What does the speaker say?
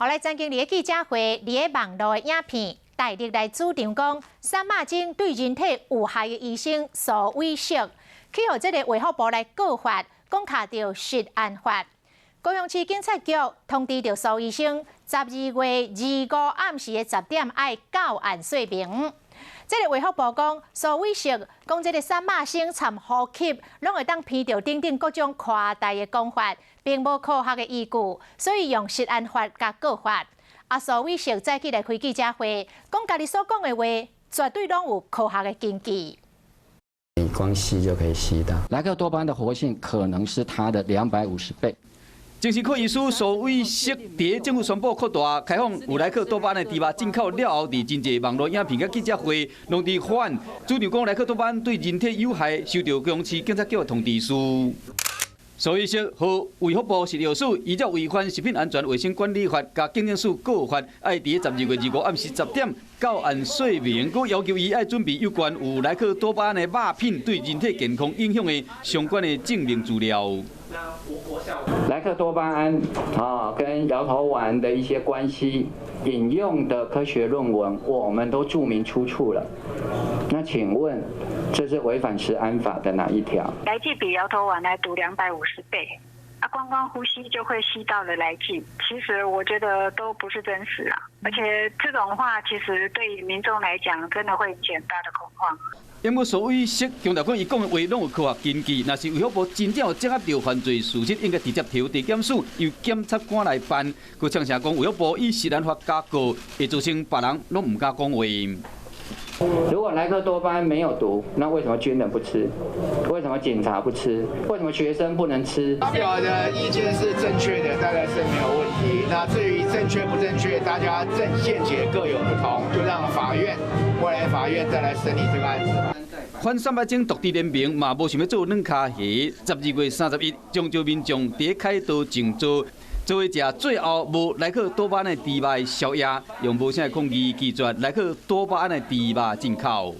後來曾經佇記者會，佇个網路的影片，大力來主張講，瘦肉精對人體有害的醫生蘇偉適，去予這個衛福部來告發，講敲著食安法。高雄市警察局通知著蘇醫生，12月25暗時的10點愛到案說明。這個衛福部講，蘇偉適講這個瘦肉精摻呼吸，攏會當鼻著等等各種誇大的講法，並無科學的依據，所以用食安法共告發。啊，蘇偉適早起來開記者會，講家己所講的話，絕對攏有科學的根據。你光吸就可以吸到。萊克多巴胺的活性可能是它的250倍。精神科醫師蘇偉適佇政府宣布擴大開放有萊克多巴胺的豬肉進口了後，佇真濟網路影片佮記者會，攏佇反主張講萊克多巴胺對人體有害，收著高雄市警察局的通知書。蘇偉適予衛福部食藥署依照違反食品安全衛生管理法，共警政署告發，愛佇12月25暗時10點到案說明，閣要求伊愛準備有關有萊克多巴胺的肉品對人體健康影響的相關的證明資料。萊克多巴胺啊，跟搖頭丸的一些關係，引用的科學論文，我們都註明出處了。那請問，這是違反食安法的哪一條？萊劑比搖頭丸來毒250倍，啊，光光呼吸就會吸到了萊劑。其實我覺得都不是真實啊，而且這種話其實對民眾來講，真的會引起很大的恐慌。毋過蘇偉適強調講，伊講的話攏有科學根據。若是衛福部真正有掌握著犯罪事實，應該直接提予地檢署，由檢察官來辦。閣嗆聲講，衛福部以食安法共告，會造成別人攏毋敢講話。如果萊克多巴胺沒有毒，那為什麼軍人不吃？為什麼警察不吃？為什麼學生不能吃？發表的意見是正確的，大概是沒有問題。那至於正確不正確，大家正見解各有不同，就讓法院未來法院再來審理這個案子。反瘦肉精獨豬聯盟嘛，無想欲做軟跤蝦。12月31，將招民眾佇凱道靜坐，做伙食最後無萊克多巴胺的豬肉的宵夜，用無聲的抗議拒絕萊克多巴胺的豬肉進口。